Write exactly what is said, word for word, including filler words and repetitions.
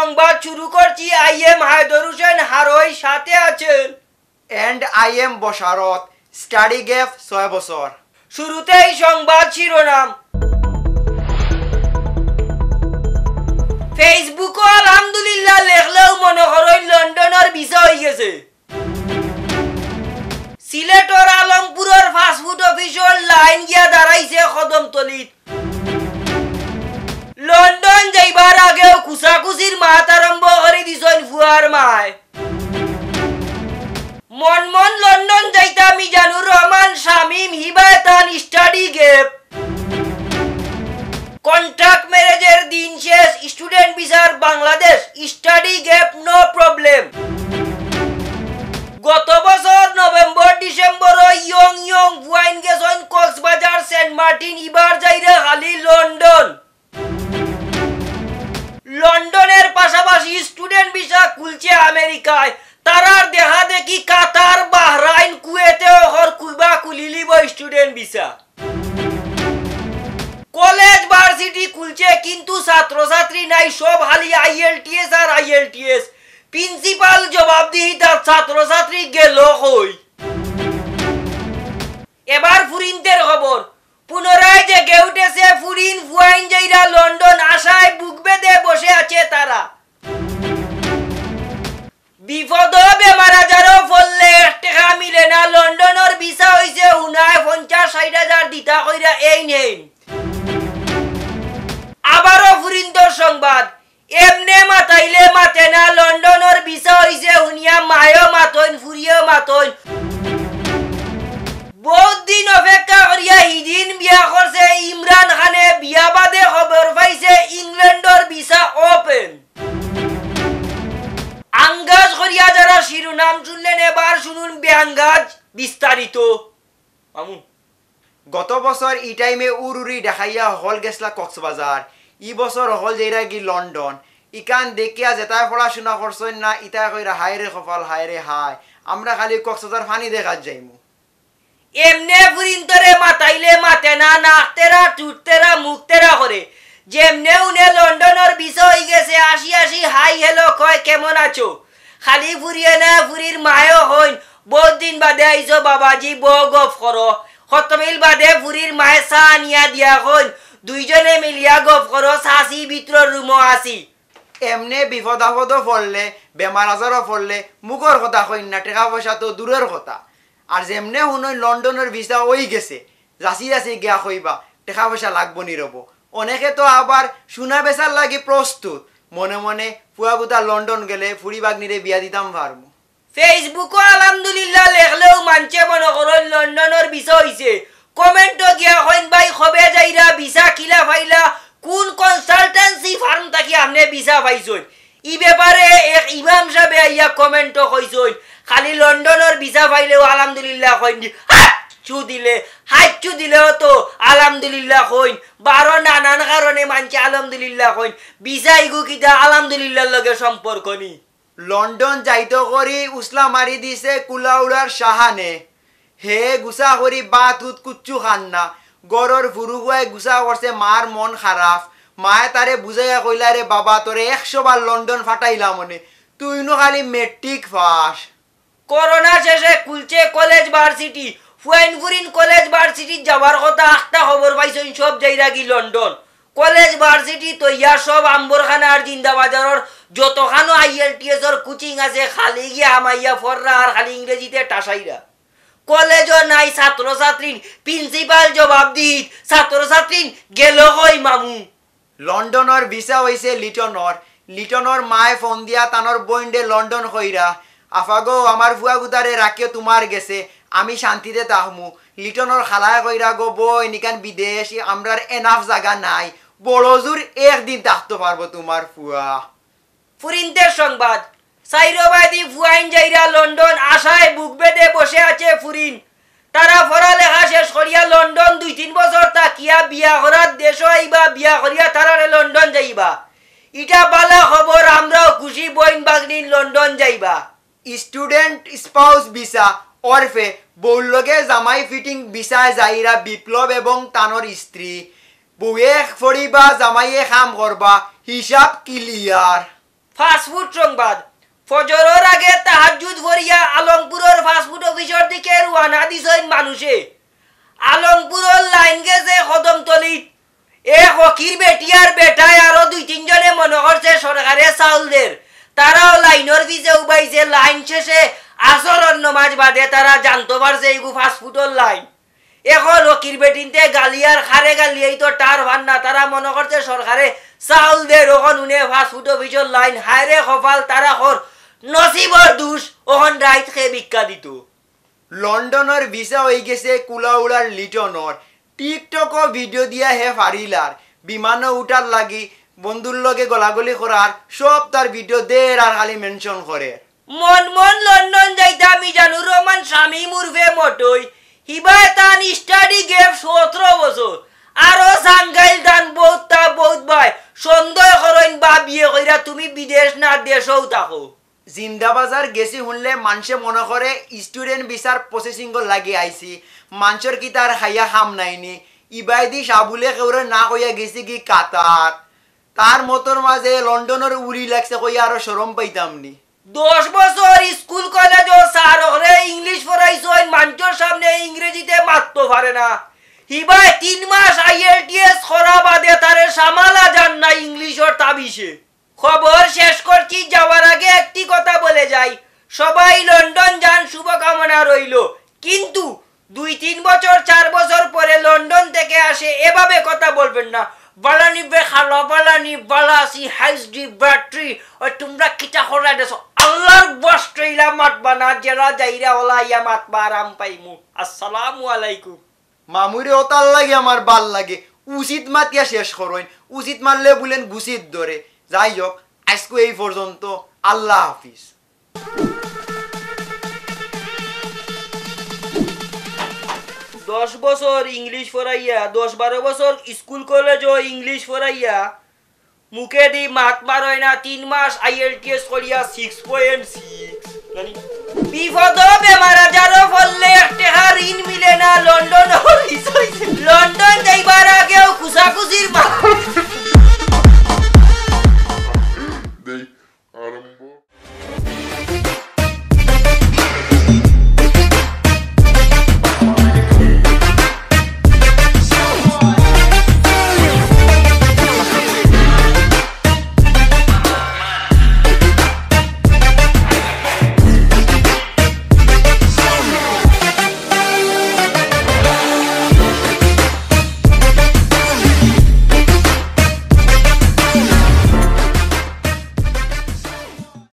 সংবাদ শুরু করছি, আই এম হায়দর হোসেন হারই, সাথে আছেন। And I am বশারত, স্টাডি গ্যাপ ছয় বছর। শুরুতেই সংবাদ শিরোনাম। ফেসবুকও আলহামদুলিল্লাহ লেখলেও মনে করইন লন্ডনর ভিসা অইগেছে। সিলেটর আলমপুরর পাসপোর্ট অফিসর লাইন গিয়া দাঁড়াইছে কদমতলিত। লন্ডন যাইবার আগেও কুচাকুচির মাত আরম্ভ করি দিছইন ফুয়ার মায়। মন মন লন্ডন যাইতা মিজানুর রহমান শামীম, হিবায় তান স্টাডি গ্যাপ। কন্ট্রাক্ট ম্যারেজের দিন শেষ, স্টুডেন্ট ভিসার Bangladesh, study gap no problem. গত বছর নভেম্বর ডিসেম্বরও ইয়ং ইয়ং ফুয়াইন গেছইন কক্সবাজার, সেন্ট মার্টিন, ইবার যাইরা খালি লন্ডন। লন্ডনের পাশাপাশি স্টুডেন্ট ভিসা খুলছে আমেরিকায়। তারার দেখা দেখি কাতার, বাহরাইন, কুয়েতেও হর খুলবা খুলিলিব স্টুডেন্ট ভিসা। কলেজ ভার্সিটি খুলছে কিন্তু ছাত্রছাত্রী নাই, সব খালি আইএলটিএস আর আইএলটিএস। প্রিন্সিপাল জবাবদিহিতা, ছাত্রছাত্রী গেল কই? এবার ফুরিন্তের খবর। পুনরায় জেগে উঠেছে ফুরিন ফুয়াইন যাইরা লন্ডন, আশায় বুক বেঁধে বসে আছে তারা। বিপদও বেমার আজারও পড়লে এক টেকা মিলে না, লন্ডনর ভিসা অইছে হুনায় পঞ্চাশ ষাইট হাজার দিতা কইরা এইন হেইন। আবারও ফুরিন্তর সংবাদ, এমনে মাতাইলে মাতে না, লন্ডনর ভিসা অইছে হুনিয়া মায়ও মাতইন, ফুরিয়েও মাতইন। বউত দিন অপেক্ষা করিয়া হিদিন বিয়া করছে ইমরান খানে, বিয়া বাদে খবর পাইছে ইংল্যান্ডর ভিসা ওপেন। আঙ্গাজ করিয়া যারা শিরোনাম শুনলেন, এবার শুনুন বেআঙ্গাজ বিস্তারিত। মামু। গত বছর ই টাইমে উরুরি দেখাইয়া হকল গেছলা কক্সবাজার, ই বছর হকল যাইরা গি লন্ডন। ইখান দেখিয়া যেতায় পড়াশুনা করছইন না, ইতায় কইরা, "হায় রে কপাল, হায় রে হায়, আমরা খালি কক্সবাজার পানি দেখাত যাইমু।" এমনে ফুরিন্তরে মাতাইলে মাতে না, নাক তেরা, ঠুট তেরা, মুখ তেরা করে। যেমনে উনে লন্ডনর ভিসা অইগেছে, আশি আশি হাই হ্যালো কয়, "কেমন আছো?" খালি ফুরিয়ে না, ফুরির মায়ও কইন, "বউত দিন বাদে আইছো বাবাজি, বও গফ করো।" কতমিল বাদে ফুরির মায়ে চা আনিয়া দিয়া কইন, "দুইজনে মিলিয়া গফ করো, চাচি ভিতরর রুমো আছি।" এমনে বিপদ আপদও পড়লে, বেমার আজারও পড়লে, মুখর কথা কইন না, টেকা পয়সা তো দূরর কথা। আর যেমনে হুনইন লন্ডনর ভিসা অইগেছে, যাচি যাচি গিয়া কইবা, টেকা পয়সা লাগবো নি রবো। অনেকে তো আবার সোনা বেচার লাগি প্রস্তুত, মনে মনে ফুয়াগুতা লন্ডন গেলে ফুরি বাগনিরে বিয়া দিতাম পারমু। ফেসবুকও আলহামদুলিল্লাহ লেখলেও মানষে মনো করইন লন্ডনর ভিসা অইছে। কমেন্টো গিয়া কইন, "ভাই, কবে যাইরা, ভিসা কিলা পাইলা, কোন কনসালটেন্সি ফার্ম থাকি আপনে ভিসা পাইছইন?" ই ব্যাপারে এক ইমাম সাবে আইয়া কমেন্টো কইছইন, "খালি লন্ডনর ভিসা পাইলেও আলহামদুলিল্লাহ কইন নি।" হাচ্চু দিলে, হাচ্চু দিলেও তো আলহামদুলিল্লাহ কইন। বারো নানান কারণে মানষে আলহামদুলিল্লাহ কইন। ভিসা ইগু কিতা আলহামদুলিল্লাহর লগে সম্পর্ক নি? লন্ডন যাইতো করি উসলা মারি দিছে কুলাউড়ার শাহানে। হে গুসা করি ভাত উত কুচ্ছু খান না। ঘরর ফুরুগুয়ায় গুসা করছে মার মন খারাপ। মায়ে তারে বুঝাইয়া কইলা, "রে বাবা, তোরে একশো বার লন্ডন ফাটাইলাম অনে, তুই নু খালি মেট্রিক পাস।" করোনা শেষে খুলছে কলেজ ভার্সিটি। ফুয়াইন ফুরিন কলেজ ভার্সিটিত যাওয়ার কথা, আখতা খবর পাইছইন সব যাইরা গি লন্ডন। কলেজ ভার্সিটি তৈয়া সব আম্বরখানার জিন্দাবাজারর যতখানো আইএলটিএসর কোচিং আছে, খালি গিয়া হামাইয়া ফররা আর খালি ইংরেজিতে টাসাইরা। কলেজও নাই ছাত্রছাত্রীর, প্রিন্সিপাল জবাবদিহিত, ছাত্রছাত্রীর গেল কই মামু? লন্ডনর ভিসা অইছে লিটনর। লিটনর মায়ে ফোন দিয়া তানর বইনরে লন্ডন কইরা, "আফাগো, আমার ফুয়াগুতারে রাখিও তুমার গেছে, আমি শান্তিতে থাকমু।" লিটনর খালায় কইরা, "গো বইন, ইখান বিদেশ, ই আমরার এনাফ জাগা নাই, বড় জোর একদিন থাকতো পারবো তুমার ফুয়া।" ফুরিন্তের সংবাদ। চাইরোবায়দি ফুয়াইন যাইরা লন্ডন, আশায় বুক বেঁধে বসে আছে ফুরিন। তারা পড়ালেখা শেষ করিয়া লন্ডন দুই তিন বছর থাকিয়া বিয়া করার দেশো আইবা, বিয়া করিয়া তারারে লন্ডন যাইবা। ইটা বালা খবর, আমরাও খুশি বইন ভাগ্নিন লন্ডন যাইবা। স্টুডেন্ট স্পাউস ভিসা ওরফে বউর লগে জামাই ফিটিং ভিসায় যাইরা বিপ্লব এবং তানর স্ত্রী। বউয়ে পড়িবা, জামাইয়ে কাম করবা, হিসাব ক্লিয়ার। ফাস্টফুড সংবাদ। ফজরর আগে তাহাজ্জুদ পড়িয়া আলমপুরর ফাস্টফুড অফিসর দিকে রওয়ানা দিছইন মানুষে। আলমপুরর লাইন গেছে কদমতলিত। এ ফকির বেটি আর বেটায় আরো দুই তিনজনে মনো করছে সরকারে চাউল দের। তারাও লাইনর পিছে উবাইছে, লাইন শেষে আসরর নমাজ বাদে তারা জানতো পারছে ইগু ফাস্টফুডর লাইন। এখন ফকির বেটিন্তে গালিয়ার খারে গালিয়াই তো টার পার না, তারা মনো করছে সরকারে চাউল দের, অখন হুনে ফাস্টফুড অফিসর লাইন। হায়রে কপাল তারার, নসিবর দুষ, অখন রাইত কে ভিক্ষা দিতো। লন্ডনর ভিসা অইগেছে কুলাউড়ার লিটনর। টিকটকো ভিডিও দিয়া হে ফারিলার। বিমানো উঠার লাগি বন্ধুর লগে গলাগলি করার, সব তার ভিডিও দের আর খালি মেনশন করের। মন মন লন্ডন যাইতা মিজানুর রহমান শামীম উরফে মটই। হিবায় তান স্টাডি গ্যাপ সতরো বছর। আরো সাঙ্গাইল তান বউত তা বউত ভাই। সন্দেহ করইন বা বিয়ে কইরা তুমি বিদেশ না দেশও থাকো। জিন্দাবাজার গেছি হুনলে মানষে মনো করে স্টুডেন্ট ভিসার প্রসেসিংর লাগি আইছি। মানষর কিতা আর খাইয়া কাম নাই নি? ইবায়দি সাবুলে কেউরে না কইয়া গেছিগি কাতার। তার মতর মাঝে লন্ডনর উড়ি লাগছে কইয়া আরো শরম পাইতাম নি। দশ বছর স্কুল কলেজো স্যার অকলে ইংলিশ পড়াইছইন, মানষর সামনে ইংরেজিতে মাততো পারে না। হিবায় তিন মাস আইএলটিএস করা বাদে তারে সামালা যার না ইংলিশর তাবিজে। খবর শেষ করছি, যাওয়ার আগে একটি কথা বলে যাই, সবাই লন্ডন যান, শুভকামনা রইল। কিন্তু দুই তিন বছর, চার বছর পরে লন্ডন থেকে আসে, এভাবে কথা বলবেন না। বালানি বে খালা, বালানি বালা আছি, হাইস ডি ব্যাটারি, ওই তোমরা কিতা করা দেছো? আল্লাহর বস্ত্র ইলা মাতবা না, যেরা যাইরা ওলা ইয়া মাতবা, আরাম পাইমু। আসসালামু আলাইকুম। মামুরে ওতার লাগে আমার বাল লাগে, উচিত মাতিয়া শেষ করইন, উচিত মারলে বুলেন গুছিত ধরে। যাই হোক, আজকে এই পর্যন্ত, আল্লাহ হাফিজ। দশ বছর ইংলিশ পড়াইয়া, দশ বারো বছর স্কুল কলেজো ইংলিশ পড়াইয়া, মুখেদি মাত বারয় না, তিন মাস আইএলটিএস করিয়া সিক্স পয়েন্ট সিক্স। বিপদ বেমার আজারও পড়লে এক টেকা ঋণ মিলে না, লন্ডন হরিস হইছে। লন্ডন যাইবার আগেও খুশাখুশির মা-